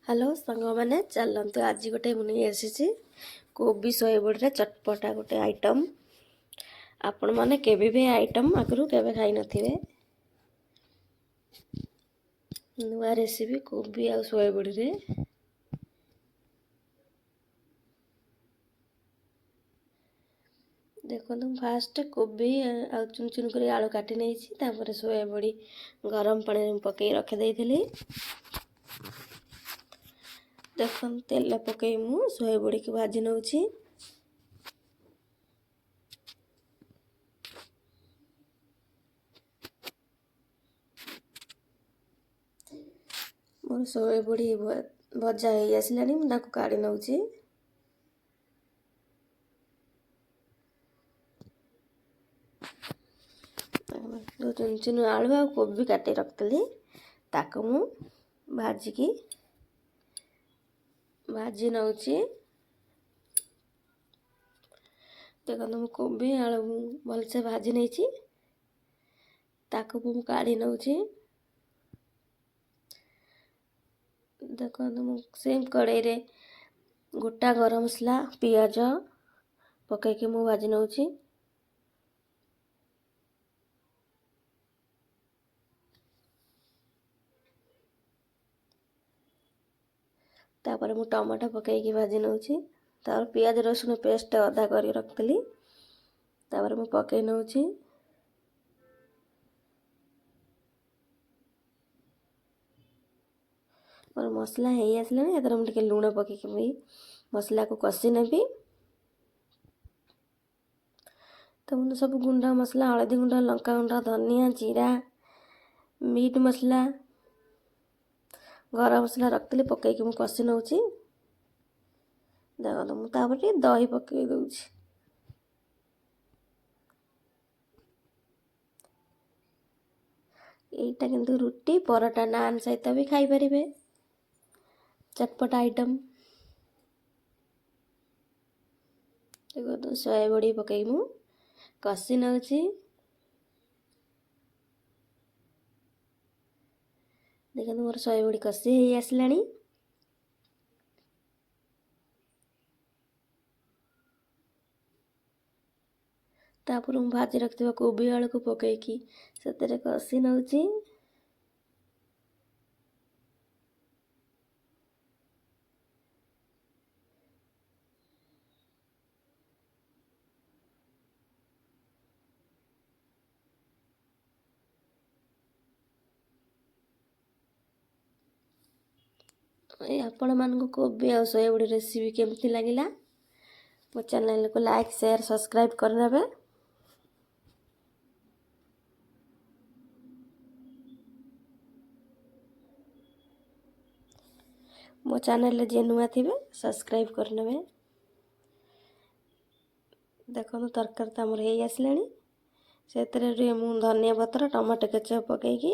Hello ସାଙ୍ଗମାନେ, ଚାଲନ୍ତୁ ଆଜି ଗୋଟେ ମୁଁ ନେଇ ଆସିଛି କୋବି ସୋୟାବଡ଼ିରେ ଚଟପଟା ଗୋଟେ ଆଇଟମ୍। ଆପଣମାନେ କେବେ ବି ଆଇଟମ୍ ଆଗରୁ କେବେ ଖାଇନଥିବେ। ନୂଆ ରେସିପି କୋବି ଆଉ ସୋୟାବଡ଼ିରେ। ଦେଖନ୍ତୁ, ମୁଁ ଫାଷ୍ଟ କୋବି ଆଉ ଚୁନ ଚୁନ କରି ଆଳୁ କାଟି ନେଇଛି। ତାପରେ ସୋୟାବଡ଼ି ଗରମ ପାଣିରେ ମୁଁ ପକାଇ ରଖିଦେଇଥିଲି। ଦେଖନ୍ତୁ, ତେଲ ପକାଇ ମୁଁ ସୋୟାବଡ଼ିକୁ ଭାଜି ନେଉଛି। ମୋର ସୋୟାବଡ଼ି ଭଜା ହେଇ ଆସିଲାଣି, ମୁଁ ତାକୁ କାଢ଼ି ନେଉଛି। ଯେଉଁ ଚୁନ ଚୁନ ଆଳୁ ଆଉ କୋବି କାଟି ରଖିଥିଲି, ତାକୁ ମୁଁ ଭାଜି ନେଉଛି। ଦେଖନ୍ତୁ, ମୁଁ କୋବି ଆଳୁ ଭଲସେ ଭାଜି ନେଇଛି, ତାକୁ ମୁଁ କାଢ଼ି ନେଉଛି। ଦେଖନ୍ତୁ, ମୁଁ ସେମ୍ କଡ଼େଇରେ ଗୋଟା ଗରମ ମସଲା, ପିଆଜ ପକାଇକି ମୁଁ ଭାଜି ନେଉଛି। ତାପରେ ମୁଁ ଟମାଟୋ ପକାଇକି ଭାଜି ନେଉଛି। ତାପରେ ପିଆଜ ରସୁଣ ପେଷ୍ଟ ଅଦା କରି ରଖିଥିଲି, ତାପରେ ମୁଁ ପକାଇ ନେଉଛି। ମୋର ମସଲା ହେଇ ଆସିଲାଣି, ଏଥିରେ ମୁଁ ଟିକେ ଲୁଣ ପକାଇକି ବି ମସଲାକୁ କଷି ନେବି। ତ ମୁଁ ସବୁ ଗୁଣ୍ଡ ମସଲା, ହଳଦୀ ଗୁଣ୍ଡ, ଲଙ୍କା ଗୁଣ୍ଡ, ଧନିଆ, ଜିରା, ମିଟ୍ ମସଲା, ଗରମ ମସଲା ରଖିଥିଲି, ପକାଇକି ମୁଁ କଷି ନେଉଛି। ଦେଖନ୍ତୁ, ମୁଁ ତାପରେ ଟିକେ ଦହି ପକାଇ ଦେଉଛି। ଏଇଟା କିନ୍ତୁ ରୁଟି, ପରଟା, ନାନ୍ ସହିତ ବି ଖାଇପାରିବେ, ଚଟପଟା ଆଇଟମ୍। ଦେଖନ୍ତୁ, ସୋୟାବଡ଼ି ପକାଇ ମୁଁ କଷି ନେଉଛି। ଦେଖନ୍ତୁ, ମୋର ସୋୟାବଡ଼ି କଷି ହେଇ ଆସିଲାଣି। ତାପରେ ମୁଁ ଭାଜି ରଖିଥିବା କୋବି ଆଳୁକୁ ପକାଇକି ସେଥିରେ କଷି ନେଉଛି। ଆପଣମାନଙ୍କୁ କୋବି ଆଉ ସୋୟାବଡ଼ି ରେସିପି କେମିତି ଲାଗିଲା, ମୋ ଚ୍ୟାନେଲକୁ ଲାଇକ୍, ସେୟାର, ସବସ୍କ୍ରାଇବ୍ କରିନେବେ। ମୋ ଚ୍ୟାନେଲରେ ଯିଏ ନୂଆ ଥିବେ, ସବସ୍କ୍ରାଇବ୍ କରିନେବେ। ଦେଖନ୍ତୁ, ତରକାରୀ ତ ଆମର ହେଇ ଆସିଲାଣି। ସେଥିରେ ଟିକେ ମୁଁ ଧନିଆ ପତ୍ର, ଟମାଟୋ କେଚପ୍ ପକାଇକି